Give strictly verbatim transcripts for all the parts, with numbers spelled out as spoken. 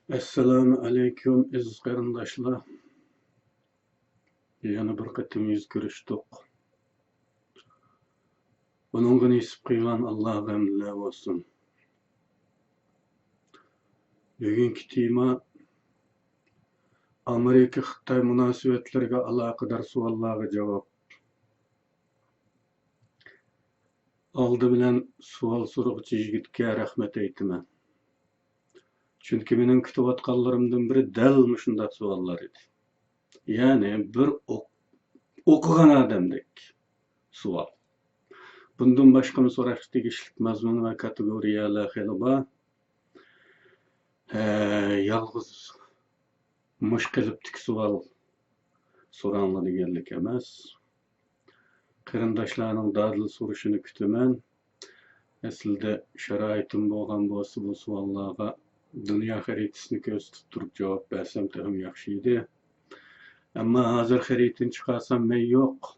ئەسسالامۇ ئەلەيكۇم، ئەزىز قېرىنداشلار. يەنە بىر قېتىم يۈز كۆرۈشتۇق. بۇنىڭغا نېسىپ قىلغان ئاللاغا ھەمدۇلە بولسۇن. بۈگۈنكى تېما ئامېرىكا-خىتاي مۇناسىۋەتلىرىگە ئالاقىدار سوئاللارغا جاۋاب. ئالدى بىلەن سوئال سورىغۇچى يىگىتكە رەھمەت ئېيتىمەن. چۈنكى مېنىڭ كۈتۈۋاتقانلىرىمدىن بىرى دەل مۇشۇنداق سوئاللار ئىدى. يەنى بىر ئوق-، ئوقۇغان ئادەمدەك سوئال. بۇندىن باشقىمۇ سوراش تېگىشلىك مەزمۇن ۋە كاتېگورىيەلەر خېلى بار. ھە، يالغۇز مۇشۇ قېلىپتىكى سوئال سوراڭلار دېگەنلىك ئەمەس. قېرىنداشلارنىڭ دادىل سورىشىنى كۈتىمەن. ئەسلىدە شارائىتىم بولغان بولسا، بۇ سوئاللارغا دۇنيا خەرىتىسىنى كۆرسىتىپ تۇرۇپ جاۋاب بەرسەم تېخىمۇ ياخشى ئىدى. ئەمما ھازىر خەرىتىنى چىقارسام مەن يوق.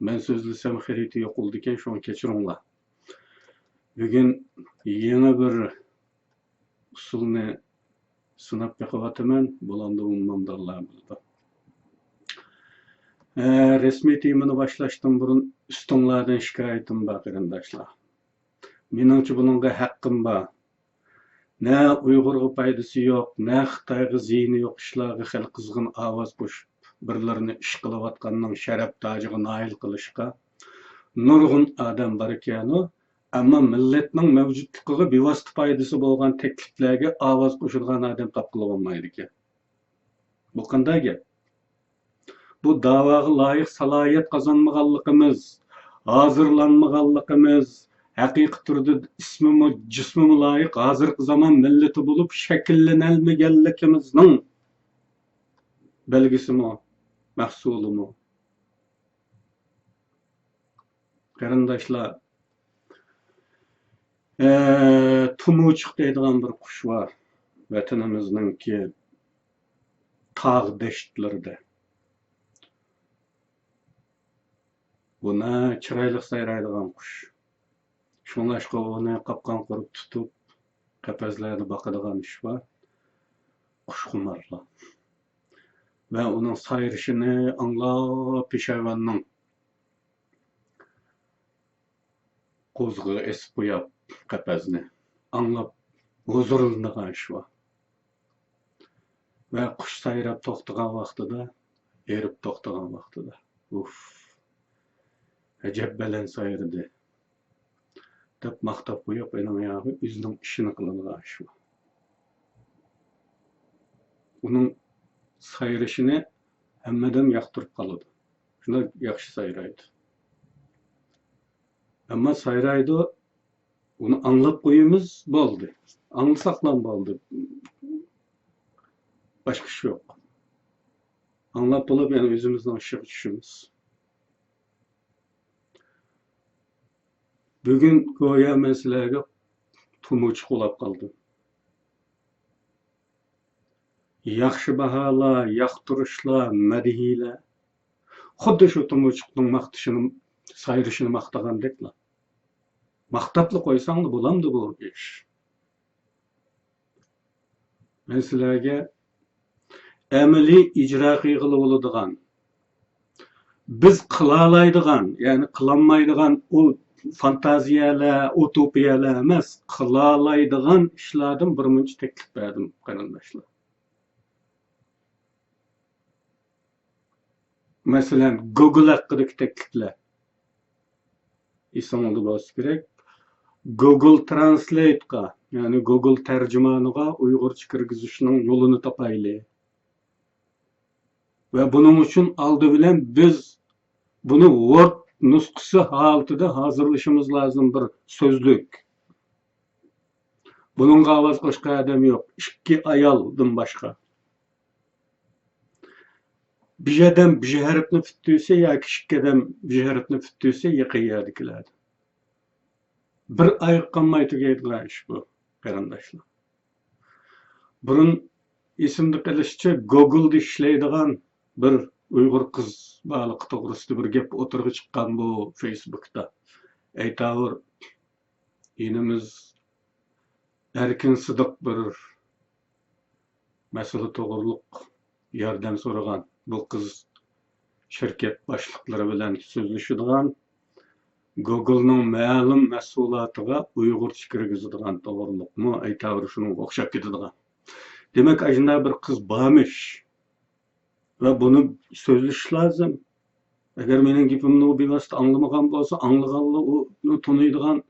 مەن سۆزلىسەم خەرىتە يوقىلىدىكەن، شۇڭا كەچۈرۈڭلار. بۈگۈن يېڭى بىر ئۇسۇلنى سىناپ بېقىۋاتىمەن، بولامدۇ ئۇنىمامدۇ ئاللا بىلىدۇ. ئە، رەسمىي تېمىنى باشلاشتىن بۇرۇن ئۈستۈڭلاردىن شىكايىتىم بار، قېرىنداشلار. مېنىڭچە بۇنىڭغا ھەققىم بار. نە ئۇيغۇرغا پايدىسى يوق، نە خىتايغا زىيىنى يوق ئىشلارغا خېلى قىزغىن ئاۋاز قوشۇپ، بىرلىرىنى ئىش قىلىۋاتقاننىڭ شەرەپ تاجىغا نائىل قىلىشقا نۇرغۇن ئادەم باركەنۇ، ئەمما مىللەتنىڭ مەۋجۇتلۇقىغا بىۋاسىتە پايدىسى بولغان تەكلىپلەرگە ئاۋاز قوشىدىغان ئادەم تاپقىلى بولمايدىكەن. بۇ قانداق گەپ؟ بۇ داۋاغا لايىق سالاھىيەت قازانمىغانلىقىمىز، ھازىرلانمىغانلىقىمىز، ھەقىقىي تۈردە ئىسمىمۇ، جىسمىمۇ لايىق ھازىرقى زامان مىللىتى بولۇپ شەكىللىنەلمىگەنلىكىمىزنىڭ بەلگىسىمۇ، مەھسۇلىمۇ. قېرىنداشلار، ئە، تۇمۇچۇق دەيدىغان بىر قۇش بار. ۋەتىنىمىزنىڭكى تاغ دەشتلىرىدە. بۇ ناھايىتى چىرايلىق سايرايدىغان قۇش. شۇڭلاشقا ئۇنى قاپقان قۇرۇپ تۇتۇپ، قەپەسلەردە باقىدىغان ئىش بار. قۇشخۇمارلار. ۋە ئۇنىڭ سايرىشىنى ئاڭلاپ پېشايۋاننىڭ قوزىقىغا ئېسىپ قويۇپ قەپەسنى ئاڭلاپ ھۇزۇرلىنىدىغان ئىش بار. ۋە قۇش سايراپ توختىغان ۋاقتىدا، ھېرىپ توختىغان ۋاقتىدا، ئۇف، ئەجەب بەلەن سايرىدى دەپ ماختاپ قويۇپ، ئېنىڭ ياغى ئۆزىنىڭ ئىشىنى قىلىدىغان ئىش بار. ئۇنىڭ سايرىشىنى ھەممە ئادەم ياقتۇرۇپ قالىدۇ. شۇنداق ياخشى سايرايدۇ. ئەمما سايرايدۇ، ئۇنى ئاڭلاپ قويىمىز، بولدى. ئاڭلىساقلا بولدى. باشقا ئىش يوق. ئاڭلاپ بولۇپ، يەنە ئۆزىمىزنىڭ ئىشىغا چۈشىمىز. بۈگۈن گويا مەن سىلەرگە تۇمۇچۇق بولاپ قالدىم. ياخشى باھالار، ياقتۇرۇشلار، مەدھىيەلەر. خۇددى شۇ تۇمۇچۇقنىڭ ماختىشىنى، سايرىشىنى ماختىغاندەكلا. ماختاپلا قويساڭلا بولامدۇ بۇ ئىش؟ مەن سىلەرگە ئەمەلىي ئىجرا قىلغىلى بولىدىغان، بىز قىلالايدىغان، يەنى قىلالمايدىغان ئۇ فانتازىيەلەر، ئۇتوپىيەلەر ئەمەس، قىلالايدىغان ئىشلاردىن بىر مۇنچە تەكلىپ بەردىم، قېرىنداشلار. مەسىلەن، گوگل ھەققىدىكى تەكلىپلەر. ئېسىڭىزدە بولسا كېرەك، گوگل ترانسلېيتقا، يەنى گوگل تەرجىمانىغا ئۇيغۇرچە كىرگۈزۈشنىڭ يولىنى تاپايلى. ۋە بۇنىڭ ئۈچۈن ئالدى بىلەن بىز بۇنى ۋورد نۇسخىسى ھالىتىدە ھازىرلىشىمىز لازىم، بىر سۆزلۈك. بۇنىڭغا ئاۋاز قوشقان ئادەم يوق، ئىككى ئايالدىن باشقا. بىر ئادەم بىر ھەرپنى پۈتتۈرسە ياكى ئىككى ئادەم بىر ھەرپنى پۈتتۈرسە يېقىن يەردىكىلەردىن. بىر ئايغا قالماي تۈگەيدىغان ئىش بۇ، قېرىنداشلار. بۇرۇن ئېسىمدە قېلىشىچە، گوگلدا ئىشلەيدىغان بىر ئۇيغۇر قىز بالىقى توغرىسىدا بىر گەپ ئوتتۇرىغا چىققان بۇ فېيسبۇكتا. ئەيتاۋۇر، ئىنىمىز ئەركىن سىدىق بىر مەسىلە توغرۇلۇق ياردەم سورىغان بۇ قىز شىركەت باشلىقلىرى بىلەن سۆزلىشىدىغان، گوگولنىڭ مەلۇم مەھسۇلاتىغا ئۇيغۇرچە كىرگۈزىدىغان توغرۇلۇقمۇ، ئەيتاۋۇر شۇنىڭغا ئوخشاپ كېتىدىغان. دېمەك، ئاشۇنداق بىر قىز بارمىش ۋە بۇنى سۆزلىشىش لازىم. ئەگەر مېنىڭ گېپىمنى ئۇ بىۋاسىتە ئاڭلىمىغان بولسا، ئاڭلىغانلار، ئۇنى تونۇيدىغان،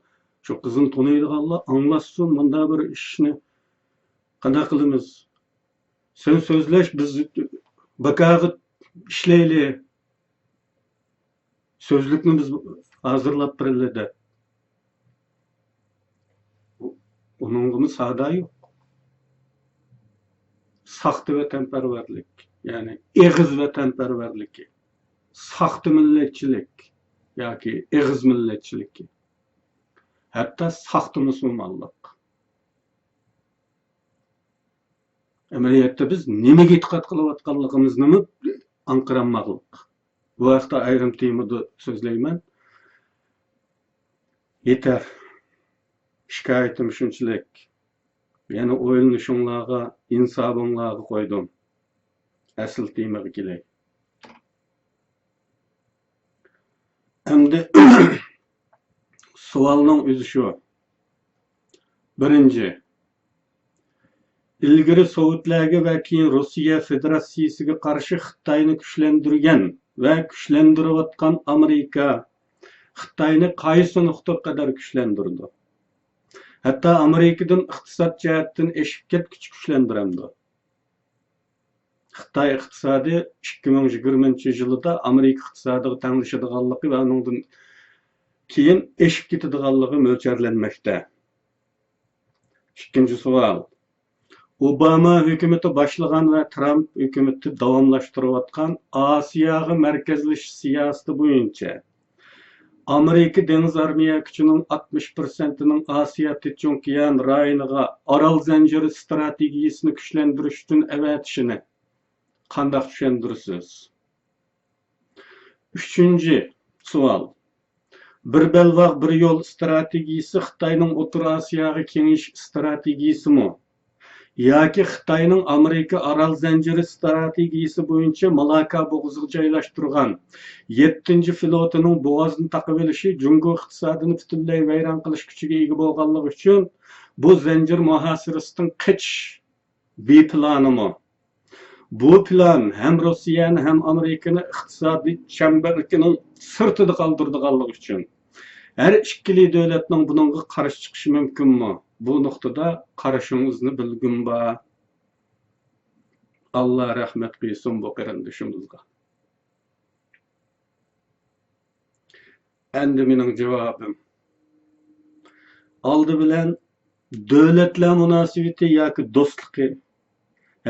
شۇ قىزنى تونۇيدىغانلار ئاڭلاشسۇن، مۇنداق بىر ئىشنى قانداق قىلىمىز؟ سەن سۆزلەش، بىز باكاغا ئىشلەيلى. سۆزلۈكنى بىز ھازىرلاپ بېرەيلى دەپ. ئۇنىڭغىمۇ سادا يوق. ساختا ۋەتەنپەرۋەرلىك، يەنى ئېغىز ۋەتەنپەرۋەرلىكى، ساختا مىللەتچىلىك ياكى ئېغىز مىللەتچىلىكى، ھەتتا ساختا مۇسۇلمانلىق. ئەمەلىيەتتە بىز نېمىگە ئېتىقاد قىلىۋاتقانلىقىمىزنىمۇ ئاڭقىرالماقلىق. بۇ ھەقتە ئايرىم تېمىدا سۆزلەيمەن. يېتەر. شىكايىتىم شۇنچىلىك. يەنە ئويلىنىشىڭلارغا، ئىنسابىڭلارغا قويدۇم. ئەسلى تېمىغا كېلەي. ئەمدى سوئالنىڭ ئۆزى شۇ. بىرىنچى، ئىلگىرى سوۋېتلەرگە ۋە كېيىن روسىيە فېدېراتسىيىسىگە قارشى خىتاينى كۈچلەندۈرگەن ۋە كۈچلەندۈرۈۋاتقان ئامېرىكا خىتاينى قايسى نۇقتىغا قەدەر كۈچلەندۈرىدۇ؟ ھەتتا ئامېرىكىدىن ئىقتىساد جەھەتتىن ئېشىپ كەتكۈچە كۈچلەندۈرەمدۇ؟ خىتاي ئىقتىسادى ئىككى مىڭ يىگىرمىنچى يىلىدا ئامېرىكا ئىقتىسادىغا تەڭلىشىدىغانلىقى ۋە ئۇنىڭدىن كېيىن ئېشىپ كېتىدىغانلىقى مۆلچەرلەنمەكتە. ئىككىنچى سوئال. ئوباما ھۆكۈمىتى باشلىغان ۋە ترامپ ھۆكۈمىتى داۋاملاشتۇرۇۋاتقان ئاسىياغا مەركەزلىشىش سىياسىتى بويىچە ئامېرىكا دېڭىز ئارمىيە كۈچىنىڭ ئاتمىش پىرسەنتىنىڭ ئاسىيا تىنچ ئوكيان رايونىغا ئارال زەنجىرى ئىستراتېگىيىسىنى كۈچلەندۈرۈشتىن ئەۋەتىشىنى قانداق چۈشەندۈرىسىز؟ ئۈچىنچى سوئال. بىر بەلباغ، بىر يول ئىستراتېگىيىسى خىتاينىڭ ئوتتۇرا ئاسىياغا كېڭىيىش ئىستراتېگىيىسىمۇ؟ ياكى خىتاينىڭ ئامېرىكا ئارال زەنجىرى ئىستراتېگىيىسى بويىچە مالاكا بوغۇزىغا جايلاشتۇرغان يەتتىنچى فلوتىنىڭ بوغازنى تاقىۋېلىشى جۇڭگو ئىقتىسادىنى پۈتۈنلەي ۋەيران قىلىش كۈچىگە ئىگە بولغانلىقى ئۈچۈن بۇ زەنجىر مۇھاسىرىسىدىن قېچىش بى پىلانىمۇ؟ بۇ پىلان ھەم روسىيەنى، ھەم ئامېرىكىنى ئىقتىسادىي چەمبەرلىكىنىڭ سىرتىدا قالدۇرىدىغانلىقى ئۈچۈن، ھەر ئىككىلى دۆلەتنىڭ بۇنىڭغا قارشى چىقىشى مۇمكىنمۇ؟ بۇ نۇقتىدا قارىشىڭىزنى بىلگۈم بار. ئاللا رەھمەت قىلسۇن بۇ قېرىندىشىمىزغا. ئەمدى مېنىڭ جاۋابىم. ئالدى بىلەن دۆلەتلەر مۇناسىۋىتى ياكى دوستلۇقى،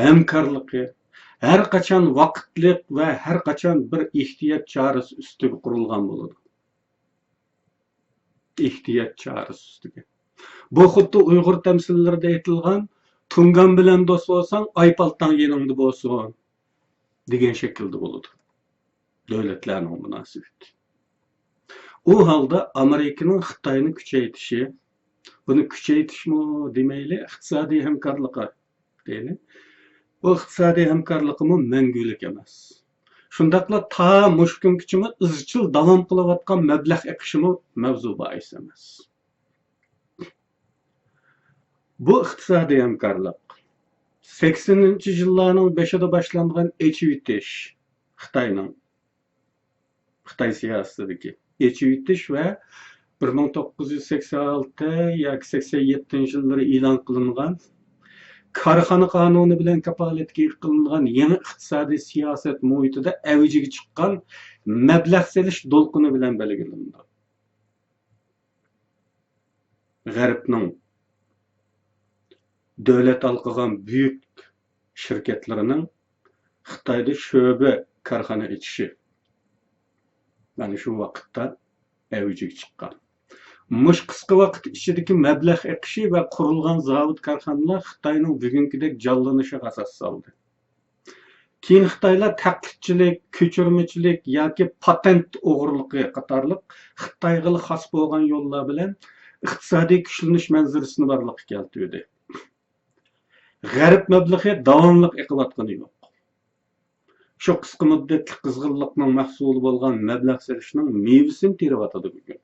ھەمكارلىقى ھەر قاچان ۋاقىتلىق ۋە ھەر قاچان بىر ئېھتىيات چارىسى ئۈستىگە قۇرۇلغان بولىدۇ. ئېھتىيات چارىسى ئۈستىگە. بۇ خۇددى ئۇيغۇر تەمسىللىرىدە ئېيتىلغان، تۇڭگان بىلەن دوست بولساڭ، ئاي پالتاڭ يېنىڭدا بولسۇن، دېگەن شەكىلدە بولىدۇ دۆلەتلەرنىڭ مۇناسىۋىتى. ئۇ ھالدا ئامېرىكىنىڭ خىتاينى كۈچەيتىشى، بۇنى كۈچەيتىشمۇ دېمەيلى، ئىقتىسادىي ھەمكارلىقى دەيلى. بۇ ئىقتىسادىي ھەمكارلىقىمۇ مەڭگۈلۈك ئەمەس. شۇنداقلا تا مۇشۇ كۈنگىچىمۇ ئىزچىل داۋام قىلىۋاتقان مەبلەغ ئېقىشىمۇ مەۋزۇ باھىس ئەمەس. بۇ ئىقتىسادىي ھەمكارلىق سەكسىنىنچى يىللارنىڭ بېشىدا باشلانغان ئېچىۋېتىش، خىتاينىڭ، خىتاي سىياسىتىدىكى ئېچىۋېتىش ۋە بىر مىڭ توققۇز يۈز سەكسەن ئالتە ياكى سەكسەن يەتتىنچى يىللىرى ئېلان قىلىنغان كارخانا قانۇنى بىلەن كاپالەتكە ئىگە قىلىنغان يېڭى ئىقتىسادىي سىياسەت مۇھىتىدا ئەۋجىگە چىققان مەبلەغ سېلىش دولقۇنى بىلەن بەلگىلىنىدۇ. غەربنىڭ دۆلەت ھالقىغان بۈيۈك شىركەتلىرىنىڭ خىتايدا شۆبە كارخانا ئېچىشى مانا شۇ ۋاقىتتا ئەۋجىگە چىققان. مۇشۇ قىسقا ۋاقىت ئىچىدىكى مەبلەغ ئېقىشى ۋە قۇرۇلغان زاۋۇت كارخانىلار خىتاينىڭ بۈگۈنكىدەك جانلىنىشىغا ئاساس سالدى. كېيىن خىتايلار تەقلىدچىلىك، كۆچۈرمىچىلىك ياكى پاتېنت ئوغرىلىقى قاتارلىق خىتايغىلا خاس بولغان يوللار بىلەن ئىقتىسادىي كۈچلىنىش مەنزىرىسىنى بارلىققا كەلتۈردى. غەرب مەبلىغى داۋاملىق ئېقىۋاتقىنى يوق. شۇ قىسقا مۇددەتلىك قىزغىنلىقنىڭ مەھسۇلى بولغان مەبلەغ سېلىشنىڭ مېۋىسىنى تېرىۋاتىدۇ بۈگۈن.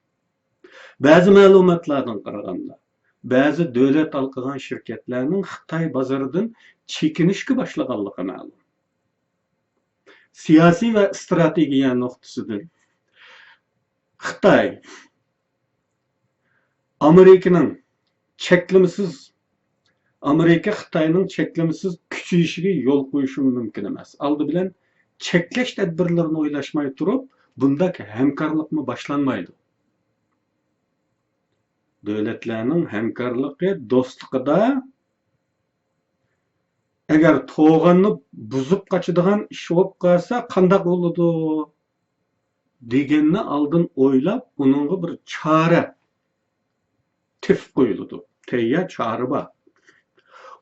بەزى مەلۇماتلاردىن قارىغاندا، بەزى دۆلەت ھالقىغان شىركەتلەرنىڭ خىتاي بازىرىدىن چېكىنىشكە باشلىغانلىقى مەلۇم. سىياسىي ۋە ئىستراتېگىيە نۇقتىسىدىن خىتاي ئامېرىكىنىڭ چەكلىمىسىز، ئامېرىكا خىتاينىڭ چەكلىمىسىز كۈچىيىشىگە يول قويۇشى مۇمكىن ئەمەس. ئالدى بىلەن چەكلەش تەدبىرلىرىنى ئويلاشماي تۇرۇپ، بۇنداق ھەمكارلىقمۇ باشلانمايدۇ. دۆلەتلەرنىڭ ھەمكارلىقى، دوستلۇقىدا ئەگەر توغاننى بۇزۇپ قاچىدىغان ئىش بولۇپ قالسا قانداق بولىدۇ دېگەننى ئالدىن ئويلاپ، ئۇنىڭغا بىر چارە تېپىپ قويۇلىدۇ. تەييار چارە بار.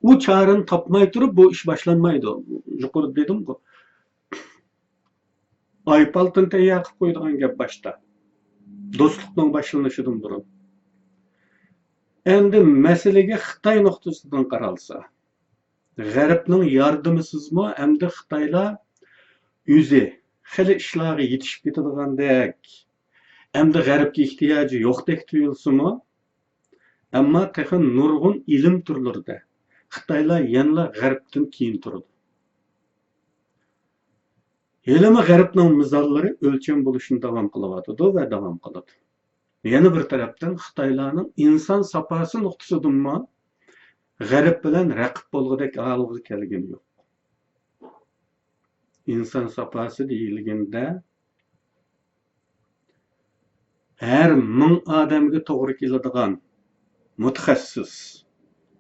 ئۇ چارىنى تاپماي تۇرۇپ بۇ ئىش باشلانمايدۇ. يۇقىرىدا دېدىمغۇ، ئايپالتىنى تەييار قىلىپ قويىدىغان گەپ باشتا. دوستلۇقنىڭ باشلىنىشىدىن بۇرۇن. ئەمدى مەسىلىگە خىتاي نۇقتىسىدىن قارالسا، غەربنىڭ ياردىمىسىزمۇ ئەمدى خىتايلار ئۆزى خېلى ئىشلارغا يېتىشىپ كېتىدىغاندەك، ئەمدى غەربكە ئېھتىياجى يوقتەك تۇيۇلسىمۇ، ئەمما تېخى نۇرغۇن ئىلىم تۈرلىرىدە خىتايلار يەنىلا غەربتىن كېيىن تۇرىدۇ. ھېلىمۇ غەربنىڭ مىزانلىرى ئۆلچەم بولۇشنى داۋام قىلىۋاتىدۇ ۋە داۋام قىلىدۇ. يەنە بىر تەرەپتىن، خىتايلارنىڭ ئىنسان ساپاسى نۇقتىسىدىنمۇ غەرب بىلەن رەقىب بولغۇدەك ھالغا كەلگىنى يوق. ئىنسان ساپاسى دېيىلگەندە، ھەر مىڭ ئادەمگە توغرا كېلىدىغان مۇتەخەسسىس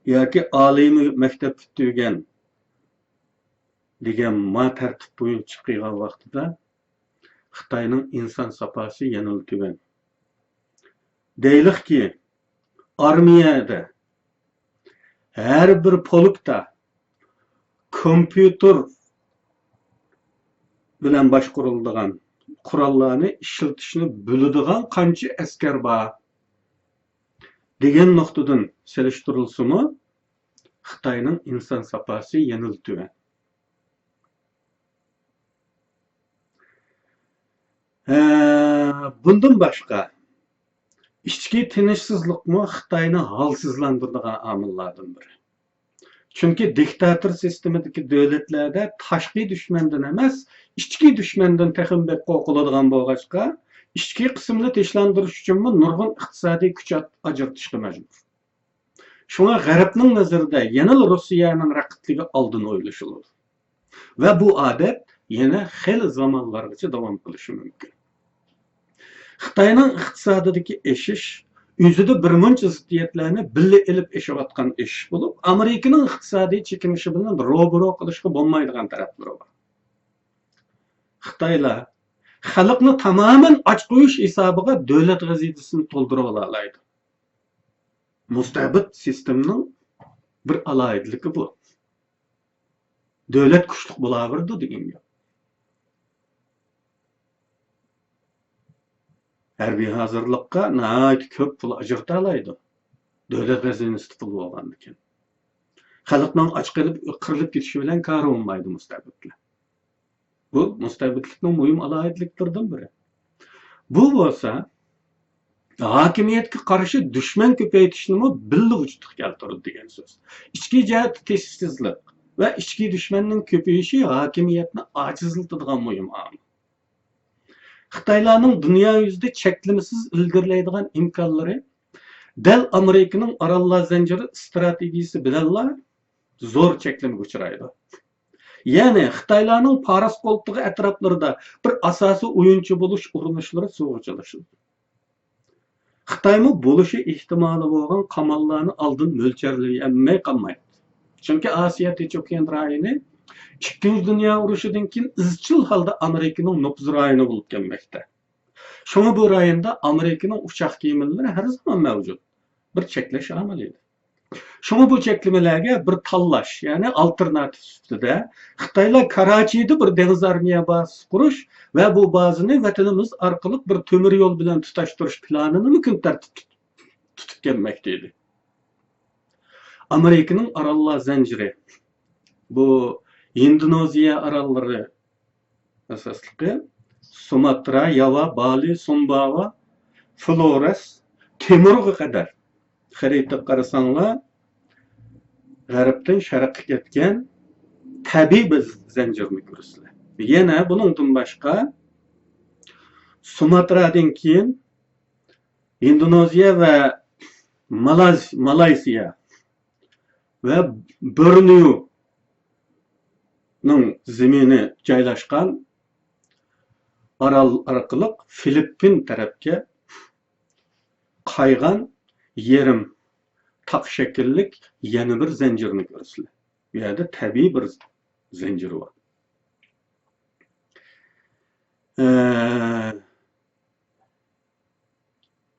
ياكى ئالىي مەكتەپ پۈتتۈرگەن دېگەن ما تەرتىپ بويىچە چىقىدىغان ۋاقتىدا، خىتاينىڭ ئىنسان ساپاسى يەنىلا تۆۋەن. دەيلىقكى، ئارمىيەدە ھەر بىر پولكتا كومپيۇتېر بىلەن باشقۇرۇلىدىغان قوراللارنى ئىشلىتىشنى بىلىدىغان قانچە ئەسكەر بار دېگەن نۇقتىدىن سېلىشتۇرۇلسىمۇ، خىتاينىڭ ئىنسان ساپاسى يەنىلا تۆۋەن. ھە، بۇندىن باشقا، ئىچكى تىنچسىزلىقمۇ خىتاينى ھالسىزلاندۇرىدىغان ئامىللاردىن بىرى. چۈنكى دىكتاتور سىستېمىدىكى دۆلەتلەردە تاشقى دۈشمەندىن ئەمەس، ئىچكى دۈشمەندىن تېخىمۇ بەك قورقۇلىدىغان بولغاچقا، ئىچكى قىسىمنى تىنچلاندۇرۇش ئۈچۈنمۇ نۇرغۇن ئىقتىسادىي كۈچ ئاجرىتىشقا مەجبۇر. شۇڭا غەربنىڭ نەزىرىدە يەنىلا روسىيەنىڭ رەقىبلىكى ئالدىن ئويلىشىلىدۇ. ۋە بۇ ئادەت يەنە خېلى زامانلارغىچە داۋام قىلىشى مۇمكىن. خىتاينىڭ ئىقتىسادىدىكى ئېشىش ئۆزىدە بىرمۇنچە زىددىيەتلەرنى بىللە ئېلىپ ئېشىۋاتقان ئېشىش بولۇپ، ئامېرىكىنىڭ ئىقتىسادىي چېكىنىشى بىلەن روبىرو قىلىشقا بولمايدىغان تەرەپلىرى بار. خىتايلار خەلقنى تامامەن ئاچ قويۇش ھېسابىغا دۆلەت غەزىنىسىنى تولدۇرۇۋالالايدۇ. مۇستەبىت سىستېمىنىڭ بىر ئالاھىدىلىكى بۇ. دۆلەت كۈچلۈك بولاۋېرىدۇ دېگەن گەپ. ھەربىي ھازىرلىققا ناھايىتى كۆپ پۇل ئاجرىتالايدۇ. دۆلەت غەزىنىسىدە پۇل بولغاندىكىن. خەلقنىڭ ئاچ قېلىپ، قىرىلىپ كېتىشى بىلەن كارى بولمايدۇ مۇستەبىتلەر. بۇ مۇستەبىتلىكنىڭ مۇھىم ئالاھىدىلىكلىرىدىن بىرى. بۇ بولسا ھاكىمىيەتكە قارشى دۈشمەن كۆپەيتىشنىمۇ بىللە ۋۇجۇدقا كەلتۈرىدۇ دېگەن سۆز. ئىچكى جەھەتتە تىنچسىزلىق ۋە ئىچكى دۈشمەننىڭ كۆپىيىشى ھاكىمىيەتنى ئاجىزلىتىدىغان مۇھىم ئامىل. خىتايلارنىڭ دۇنيا يۈزىدە چەكلىمىسىز ئىلگىرىلەيدىغان ئىمكانلىرى دەل ئامېرىكىنىڭ ئاراللار زەنجىرى ئىستراتېگىيىسى بىلەنلا زور چەكلىمىگە ئۇچرايدۇ. يەنى خىتايلارنىڭ پارس قولتۇقى ئەتراپلىرىدا بىر ئاساسىي ئويۇنچى بولۇش ئۇرۇنۇشلىرى سۇغا چىلىشىدۇ. خىتايمۇ بولۇشى ئېھتىمالى بولغان قاماللارنى ئالدىن مۆلچەرلىيەلمەي قالمايدۇ. چۈنكى ئاسىيا تىنچ ئوكيان رايونى ئىككىنچى دۇنيا ئۇرۇشىدىن كېيىن ئىزچىل ھالدا ئامېرىكىنىڭ نوپۇز رايونى بولۇپ كەلمەكتە. شۇڭا بۇ رايوندا ئامېرىكىنىڭ ئۇچاق كېمىلىرى ھەر زامان مەۋجۇت. بىر چەكلەش ئامىلى ئىدى. شۇڭا بۇ چەكلىمىلەرگە بىر تاللاش، يەنى ئالتېرناتىپ سۈپىتىدە خىتايلار كاراچىدا بىر دېڭىز ئارمىيە بازىسى قۇرۇش ۋە بۇ بازىنى ۋەتىنىمىز ئارقىلىق بىر تۆمۈر يول بىلەن تۇتاشتۇرۇش پىلانىنىمۇ كۈن تەرتىپتە تۇتۇپ كەلمەكتە ئىدى. ئامېرىكىنىڭ ئاراللار زەنجىرى، بۇ ھىندونېزىيە ئاراللىرى ئاساسلىقى، سۇماترا، ياۋا، بالى، سۇمباۋا، فلورەس، تىمۇرغا قەدەر خەرىتىگە قارىساڭلار، غەربتىن شەرققە كەتكەن تەبىئىي بىر زەنجىرنى كۆرىسىلەر. يەنە بۇنىڭدىن باشقا، سۇماترادىن كېيىن ھىندونېزىيە ۋە مالاز-، مالايسىيا ۋە بورنېونىڭ زېمىنى جايلاشقان ئارال ئارقىلىق فىلىپپىن تەرەپكە قايغان يېرىم تاق شەكىللىك يەنە بىر زەنجىرنى كۆرىسىلەر. بۇ يەردە تەبىئىي بىر زەنجىر بار. ئە،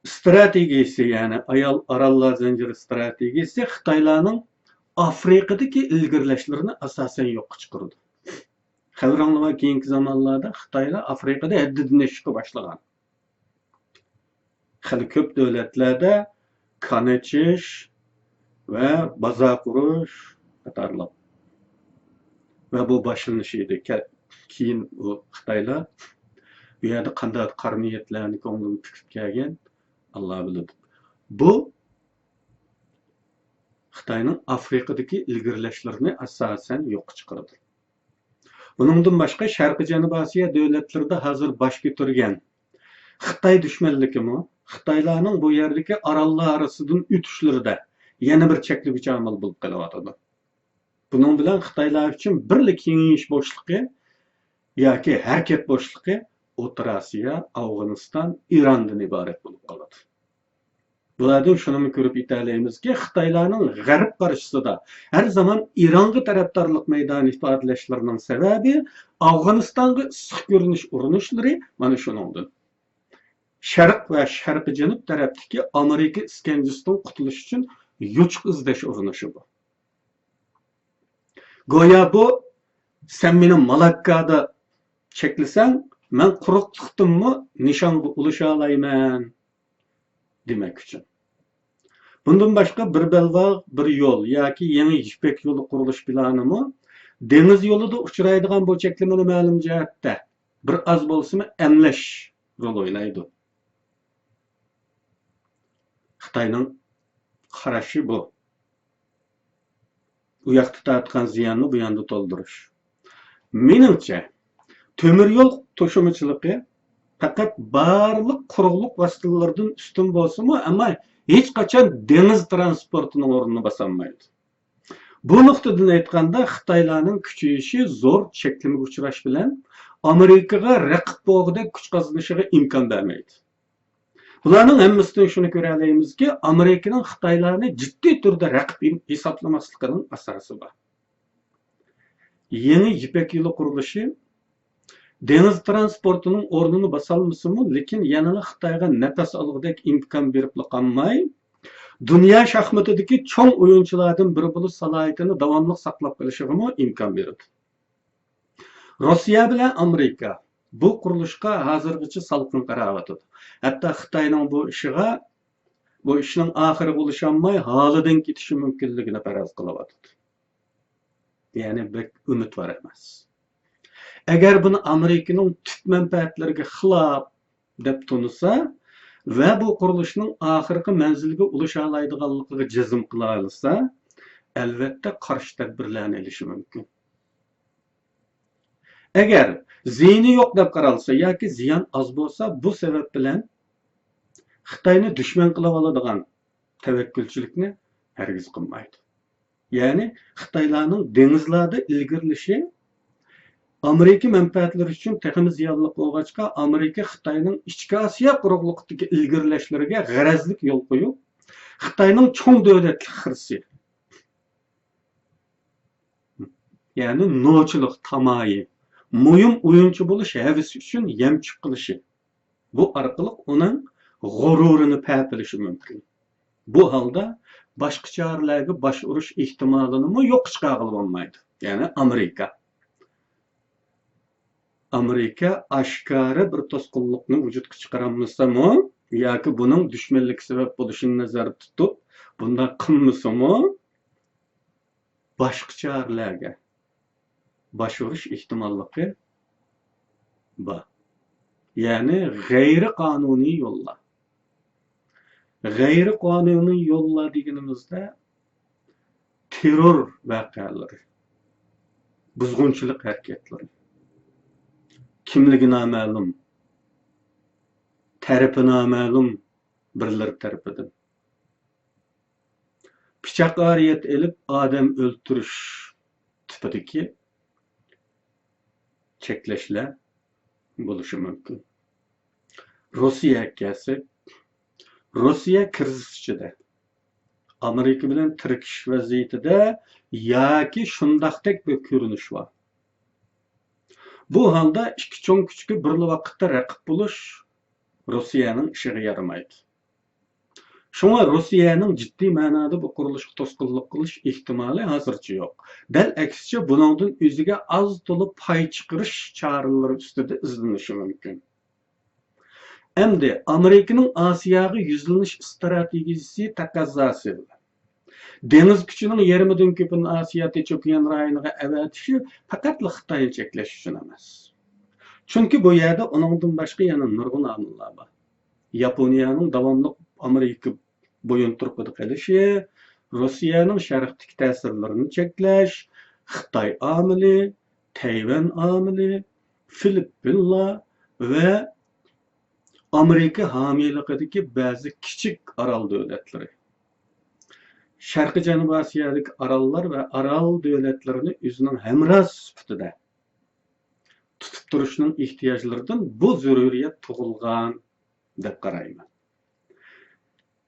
ئىستراتېگىيىسى، يەنى ئايال-، ئاراللار زەنجىرى ئىستراتېگىيىسى خىتايلارنىڭ ئافرىقىدىكى ئىلگىرىلەشلىرىنى ئاساسەن يوققا چىقىرىدۇ. خەۋىرىڭلار بار، كېيىنكى زامانلاردا خىتايلار ئافرىقىدا ھەددىدىن ئېشىشقا باشلىغان. خېلى كۆپ دۆلەتلەردە كان ئېچىش ۋە بازار قۇرۇش قاتارلىق. ۋە بۇ باشلىنىش ئىدى. كە-، كېيىن ئۇ خىتايلار بۇ يەردە قانداق قارا نىيەتلەرنى كۆڭلىگە پۈكۈپ كەلگەن، ئاللا بىلىدۇ. بۇ خىتاينىڭ ئافرىقىدىكى ئىلگىرىلەشلىرىنى ئاساسەن يوققا چىقىرىدۇ. بۇنىڭدىن باشقا، شەرقىي جەنۇبىي ئاسىيا دۆلەتلىرىدە ھازىر باش كۆتۈرگەن خىتاي دۈشمەنلىكىمۇ خىتايلارنىڭ بۇ يەردىكى ئاراللار ئارىسىدىن ئۆتۈشلىرىدە يەنە بىر چەكلىگۈچ ئامىل بولۇپ قېلىۋاتىدۇ. بۇنىڭ بىلەن خىتايلار ئۈچۈن بىرلا كېڭىيىش بوشلۇقى ياكى ھەرىكەت بوشلۇقى ئوتتۇرا ئاسىيا، ئافغانىستان، ئىراندىن ئىبارەت بولۇپ قالىدۇ. بۇلاردىن شۇنىمۇ كۆرۈپ يېتەلەيمىزكى، خىتايلارنىڭ غەرب قارشىسىدا ھەر زامان ئىرانغا تەرەپدارلىق مەيدانى ئىپادىلەشلىرىنىڭ سەۋەبى ئافغانىستانغا ئىسسىق كۆرۈنۈش ئۇرۇنۇشلىرى مانا شۇنىڭدىن. شەرق ۋە شەرقىي جەنۇب تەرەپتىكى ئامېرىكا ئىسكەنجىسىدىن قۇتۇلۇش ئۈچۈن يوچۇق ئىزدەش ئۇرۇنۇشى بۇ. گويا بۇ، سەن مېنى مالاككادا چەكلىسەڭ، مەن قۇرۇقلۇقتىنمۇ نىشانغا ئۇلىشالايمەن دېمەك ئۈچۈن. بۇندىن باشقا، بىر بەلباغ، بىر يول ياكى يېڭى يىپەك يولى قۇرۇلۇش پىلانىمۇ دېڭىز يولىدا ئۇچرايدىغان بۇ چەكلىمىنى مەلۇم جەھەتتە بىر ئاز بولسىمۇ ئەملەش رول ئوينايدۇ. خىتاينىڭ قارىشى بۇ. ئۇ ياقتا تارتقان زىياننى بۇ ياندا تولدۇرۇش. مېنىڭچە، تۆمۈر يول توشۇمىچىلىقى پەقەت بارلىق قۇرۇقلۇق ۋاسىتىلىرىدىن ئۈستۈن بولسىمۇ، ئەمما ھېچقاچان دېڭىز ترانسپورتىنىڭ ئورنىنى باسالمايدۇ. بۇ نۇقتىدىن ئېيتقاندا، خىتايلارنىڭ كۈچىيىشى زور چەكلىمىگە ئۇچراش بىلەن ئامېرىكىغا رەقىب بولغۇدەك كۈچ قازىنىشىغا ئىمكان بەرمەيدۇ. بۇلارنىڭ ھەممىسىدىن شۇنى كۆرەلەيمىزكى، ئامېرىكىنىڭ خىتايلارنى جىددىي تۈردە رەقىب ھېسابلىماسلىقىنىڭ ئاساسى بار. يېڭى يىپەك يولى قۇرۇلۇشى دېڭىز ترانسپورتىنىڭ ئورنىنى باسالمىسىمۇ، لېكىن يەنىلا خىتايغا نەپەس ئالغۇدەك ئىمكان بېرىپلا قالماي، دۇنيا شاھمىتىدىكى چوڭ ئويۇنچىلاردىن بىرى بولۇش سالاھىيىتىنى داۋاملىق ساقلاپ قېلىشىغىمۇ ئىمكان بېرىدۇ. روسىيە بىلەن ئامېرىكا بۇ قۇرۇلۇشقا ھازىرغىچە سالقىن قاراۋاتىدۇ. ھەتتا خىتاينىڭ بۇ ئىشىغا، بۇ ئىشنىڭ ئاخىرىغا ئۇلىشالماي، ھالىدىن كېتىشى مۇمكىنلىكىنى پەرەز قىلىۋاتىدۇ. يەنى بەك ئۈمىدۋار ئەمەس. ئەگەر بۇنى ئامېرىكىنىڭ تۈپ مەنپەئەتلىرىگە خىلاپ دەپ تونۇسا ۋە بۇ قۇرۇلۇشنىڭ ئاخىرقى مەنزىلگە ئۇلىشالايدىغانلىقىغا جەزم قىلالىسا، ئەلۋەتتە قارشى تەدبىرلەرنى ئېلىشى مۇمكىن. ئەگەر زىيىنى يوق دەپ قارالسا ياكى زىيان ئاز بولسا، بۇ سەۋەب بىلەن خىتاينى دۈشمەن قىلىۋالىدىغان تەۋەككۈلچىلىكنى ھەرگىز قىلمايدۇ. يەنى خىتايلارنىڭ دېڭىزلاردا ئىلگىرىلىشى ئامېرىكا مەنپەئەتلىرى ئۈچۈن تېخىمۇ زىيانلىق بولغاچقا، ئامېرىكا خىتاينىڭ ئىچكى ئاسىيا قۇرۇقلۇقىدىكى ئىلگىرىلەشلىرىگە غەرەزلىك يول قويۇپ، خىتاينىڭ چوڭ دۆلەتلىك خىرىسى، يەنى نوچىلىق تامايى، مۇھىم ئويۇنچى بولۇش ھەۋىسى ئۈچۈن يەمچۈك قىلىشى، بۇ ئارقىلىق ئۇنىڭ غۇرۇرىنى پەپىلىشى مۇمكىن. بۇ ھالدا باشقا چارىلەرگە باش ئۇرۇش ئېھتىمالىنىمۇ يوققا چىقارغىلى بولمايدۇ. يەنى ئامېرىكا. ئامېرىكا ئاشكارا بىر توسقۇنلۇقنى ۋۇجۇدقا چىقىرالمىسىمۇ ياكى بۇنىڭ دۈشمەنلىككە سەۋەب بولۇشىنى نەزەردە تۇتۇپ، بۇنداق قىلمىسىمۇ، باشقا چارىلەرگە باش ئۇرۇش ئېھتىماللىقى بار. يەنى غەيرىي قانۇنىي يوللار. غەيرىي قانۇنىي يوللار دېگىنىمىزدە تېررور ۋەقەلىرى، بۇزغۇنچىلىق ھەرىكەتلىرى، كىملىكى نامەلۇم، تەرىپى نامەلۇم بىرلىرى تەرىپىدىن پىچاق ئارىيەت ئېلىپ ئادەم ئۆلتۈرۈش تىپىدىكى چەكلەشلەر بولۇشى مۇمكىن. روسىيەگە كەلسەك، روسىيە كىرىزىس ئىچىدە، ئامېرىكا بىلەن تىركىشىش ۋەزىيىتىدە ياكى شۇنداقتەك بىر كۆرۈنۈش بار. بۇ ھالدا ئىككى چوڭ كۈچكە بىرلا ۋاقىتتا رەقىب بولۇش روسىيەنىڭ ئىشىغا يارىمايدۇ. شۇڭا روسىيەنىڭ جىددىي مەنادا بۇ قۇرۇلۇشقا توسقۇنلۇق قىلىش ئېھتىمالى ھازىرچە يوق. دەل ئەكسىچە، بۇنىڭدىن ئۆزىگە ئاز تولا پاي چىقىرىش چارىلىرى ئۈستىدە ئىزدىنىشى مۇمكىن. ئەمدى ئامېرىكىنىڭ ئاسىياغا يۈزلىنىش ئىستراتېگىيىسى تەقەززاسى بىلەن دېڭىز كۈچىنىڭ يېرىمىدىن كۆپىنى ئاسىيا تىنچ ئوكيان رايونىغا ئەۋەتىشى پەقەتلا خىتاينى چەكلەش ئۈچۈن ئەمەس. چۈنكى بۇ يەردە ئۇنىڭدىن باشقا يەنە نۇرغۇن ئامىللار بار. ياپونىيەنىڭ داۋاملىق ئامېرىكا بويۇنتۇرۇقىدا قېلىشى، روسىيەنىڭ شەرقتىكى تەسىرلىرىنى چەكلەش، خىتاي ئامىلى، تەيۋەن ئامىلى، فىلىپپىنلار ۋە ئامېرىكا ھامىيلىقىدىكى بەزى كىچىك ئارال دۆلەتلىرى. شەرقىي جەنۇبىي ئاسىيادىكى ئاراللار ۋە ئارال دۆلەتلىرىنى ئۆزىنىڭ ھەمراھى سۈپىتىدە تۇتۇپ تۇرۇشنىڭ ئېھتىياجلىرىدىن بۇ زۆرۈرىيەت تۇغۇلغان دەپ قارايمەن.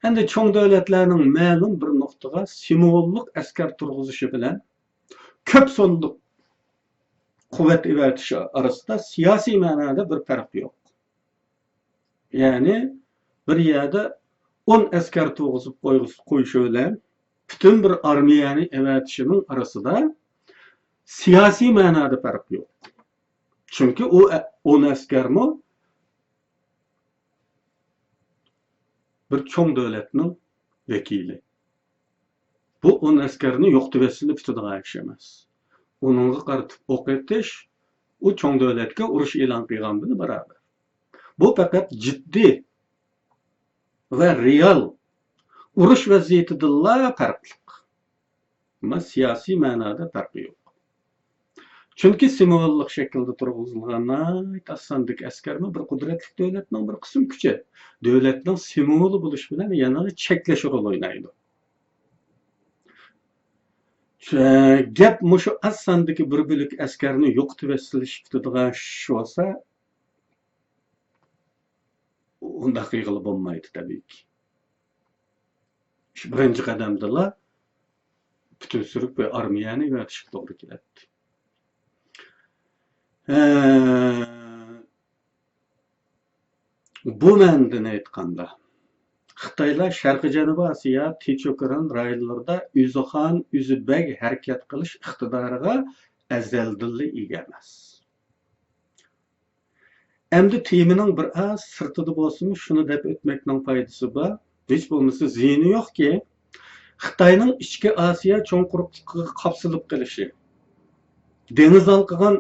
ئەمدى چوڭ دۆلەتلەرنىڭ مەلۇم بىر نۇقتىغا سىمۋوللۇق ئەسكەر تۇرغۇزۇشى بىلەن كۆپ سانلىق قۇۋۋەت ئېۋەتىشى ئارىسىدا سىياسىي مەنادا بىر پەرق يوق. يەنى بىر يەردە ئون ئەسكەر تۇرغۇزۇپ قويغۇز-، قويۇشى بىلەن پۈتۈن بىر ئارمىيەنى ئەۋەتىشىنىڭ ئارىسىدا سىياسىي مەنادا پەرق يوق. چۈنكى ئۇ ئە-، ئون ئەسكەرمۇ بىر چوڭ دۆلەتنىڭ ۋەكىلى. بۇ ئون ئەسكەرنى يوقىتىۋەتسىلا پۈتىدىغان ئىش ئەمەس. ئۇنىڭغا قارىتىپ ئوق ئېتىش، ئۇ چوڭ دۆلەتكە ئۇرۇش ئېلان قىلغان بىلەن باراۋەر. بۇ پەقەت جىددىي ۋە رېئال ئۇرۇش ۋەزىيىتىدىنلا پەرقلىق. ئەمما سىياسىي مەنادا پەرقى يوق. چۈنكى سىمۋوللۇق شەكىلدە تۇرغۇزۇلغان ناھايىتى ئاز ساندىكى ئەسكەرمۇ بىر قۇدرەتلىك دۆلەتنىڭ بىر قىسىم كۈچى. دۆلەتنىڭ سىمۋولى بولۇش بىلەن يەنە چەكلەش رولى ئوينايدۇ. شۇ، گەپ مۇشۇ ئاز ساندىكى بىر بۆلەك ئەسكەرنى يوقىتىۋەتسىلە ئىش پۈتىدىغان ئىش بولسا، ئۇنداق قىلغىلى بولمايدۇ، تەبىئىيكى. شۇ بىرىنچى قەدەمدىلا پۈتۈن سۈرۈك بىر ئارمىيەنى يارىتىشقا توغرا كېلەتتى. ھە، بۇ مەنىدىن ئېيتقاندا، خىتايلار شەرقىي جەنۇبىي ئاسىيا، تىنچ ئوكيان رايونلىرىدا ئۆزى خان، ئۆزى بەگ ھەرىكەت قىلىش ئىقتىدارىغا ئەزەلدىنلا ئىگە ئەمەس. ئەمدى تېمىنىڭ بىر ئاز سىرتىدا بولسىمۇ، شۇنى دەپ ئۆتمەكنىڭ پايدىسى بار، ھېچ بولمىسا زىيىنى يوقكى. خىتاينىڭ ئىچكى ئاسىيا چوڭ قۇرۇقلۇقىغا قاپسىلىپ قېلىشى، دېڭىز ھالقىغان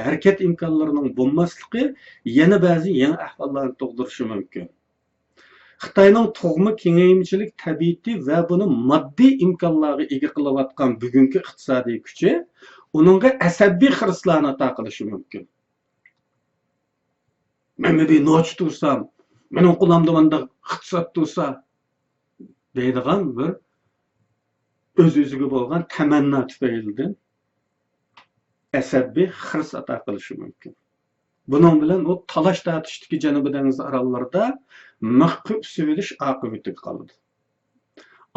ھەرىكەت ئىمكانلىرىنىڭ بولماسلىقى يەنە بەزى يېڭى ئەھۋاللارنى تۇغدۇرۇشى مۇمكىن. خىتاينىڭ تۇغما كېڭەيمىچىلىك تەبىئىتى ۋە بۇنى ماددىي ئىمكانلارغا ئىگە قىلىۋاتقان بۈگۈنكى ئىقتىسادىي كۈچى ئۇنىڭغا ئەسەبىي خىرىسلارنى ئاتا قىلىشى مۇمكىن. مەن بىر نوچى تۇرسام، مېنىڭ قولۇمدا مۇنداق ئىقتىساد تۇرسا، دەيدىغان بىر ئۆز-ئۆزىگە بولغان تەمەننا تۈپەيلىدىن ئەسەبىي خىرىس ئاتا قىلىشى مۇمكىن. بۇنىڭ بىلەن ئۇ تالاش-تارتىشتىكى جەنۇبىي دېڭىز ئاراللىرىدا مىخقا ئۈسۈۋېلىش ئاقىۋىتىگە قالىدۇ.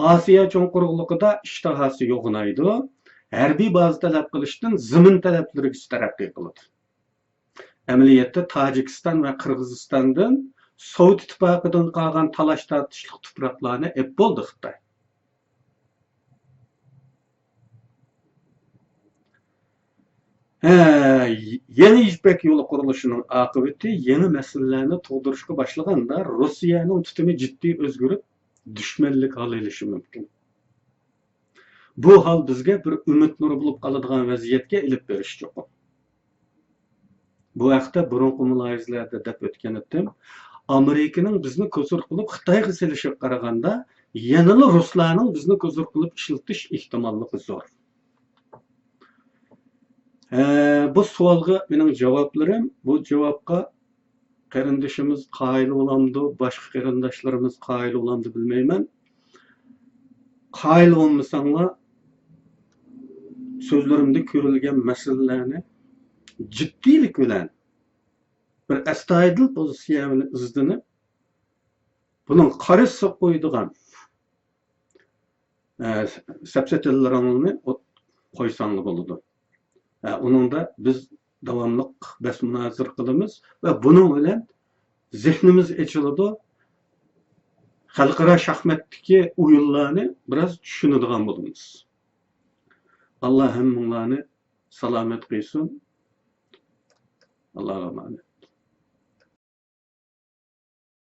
ئاسىيا چوڭ قۇرۇقلۇقىدا ئىشتىھاسى يوغىنايدۇ، ھەربىي بازا تەلەپ قىلىشتىن زېمىن تەلەپلىرىگىچە تەرەققىي قىلىدۇ. ئەمەلىيەتتە تاجىكىستان ۋە قىرغىزىستاندىن سوۋېت ئىتتىپاقىدىن قالغان تالاش-تارتىشلىق تۇپراقلارنى ئېپ بولدى خىتاي. ھە، يېڭى يىپەك يولى قۇرۇلۇشىنىڭ ئاقىۋىتى يېڭى مەسىلىلەرنى تۇغدۇرۇشقا باشلىغاندا، روسىيەنىڭ تۇتۇمى جىددىي ئۆزگىرىپ، دۈشمەنلىك ھال ئېلىشى مۇمكىن. بۇ ھال بىزگە بىر ئۈمىد نۇرى بولۇپ قالىدىغان ۋەزىيەتكە ئېلىپ بېرىشى چوقۇم. بۇ ھەقتە بۇرۇنقى مۇلاھىزىلەردە دەپ ئۆتكەن ئىدىم. ئامېرىكىنىڭ بىزنى كوزۇر قىلىپ خىتايغا سېلىشىغا قارىغاندا، يەنىلا رۇسلارنىڭ بىزنى كوزۇر قىلىپ ئىشلىتىش ئېھتىماللىقى زور. ئە، بۇ سوئالغا مېنىڭ جاۋابلىرىم، بۇ جاۋابقا قېرىندىشىمىز قايىل بولامدۇ، باشقا قېرىنداشلىرىمىز قايىل بولامدۇ بىلمەيمەن. قايىل بولمىساڭلار، سۆزلىرىمدە كۆرۈلگەن مەسىلىلەرنى جىددىيلىك بىلەن، بىر ئەستايىدىل پوزىتسىيە بىلەن ئىزدىنىپ، بۇنىڭ قارىسى قويىدىغان ئە، سەپسەتىلىرىڭلارنى ئوت-، قويساڭلار بولىدۇ. ئە، ئۇنىڭدا بىز داۋاملىق بەس مۇنازىرە قىلىمىز ۋە بۇنىڭ بىلەن زېھنىمىز ئېچىلىدۇ. خەلقئارا شاھماتتىكى ئويۇنلارنى بىراز چۈشىنىدىغان بولىمىز. ئاللا ھەممىڭلارنى سالامەت قىلسۇن. ئاللاغا ئامانەت.